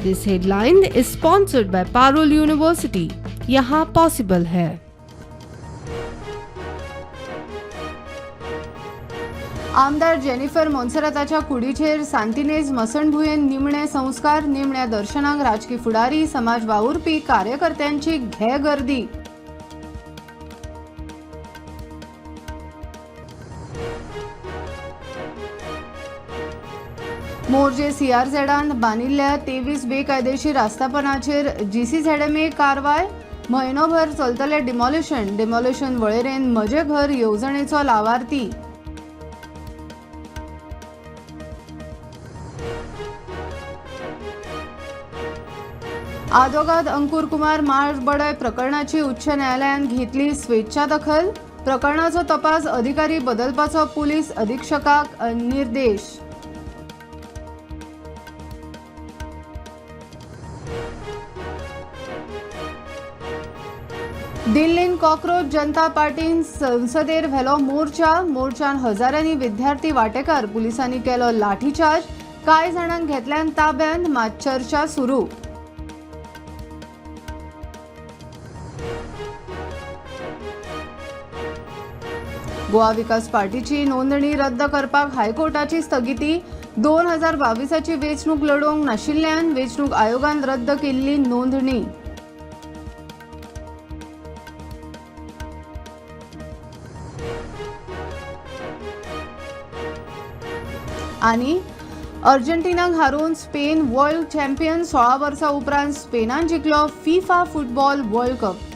This headline is sponsored by Parul University. यहाँ possible है। आमदार Jennifer मोन्सेराताच्या कुडीचेर सांतिनेज मसणभुंयेन निमणे संस्कार. निमण्या दर्शनाक राजकी फुडारी, समाज वावुरपी, कार्यकर्त्यांची घे गर्दी. मोरजे सीआरझेडान बांदिल्ल्या 23 बेकायदेशीर आस्थापनाचेर जीसीझेडएमए कारवाय. म्हयनोभर चलतले डिमॉलिशन. डिमॉलिशन वळेरेन म्हजें घर येवजणेचो लावार्थी. आदोगाद अंकुर कुमार माळबडय प्रकरणाची उच्च न्यायालयान घेतली स्वेच्छा दखल. प्रकरणाचो तपास अधिकारी बदलपाचो पुलीस अधीक्षकाक निर्देश. दिल्लीन कॉकरोच जनता पार्टीन संसदेर व्हेलो मोर्चा. मोर्चान हजारांनी विद्यार्थी वाटेकार. पुलिसांनी केलो लाठीचार्ज. कांय जाणांक घेतल्यान ताब्यांत, मात चर्चा सुरू. गोवा विकास पार्टीची नोंदणी रद्द करपाक हायकोर्टाची स्थगिती. 2022ची वेंचणूक लढोवंक नाशिल्ल्यान वेंचणूक आयोगान रद्द केल्ली नोंदणी. आनी अर्जेंटिनाक हारोवन स्पेन वर्ल्ड चॅम्पियन. 16 वर्सां उपरांत स्पेनान जिखलो फिफा फुटबॉल वर्ल्ड कप.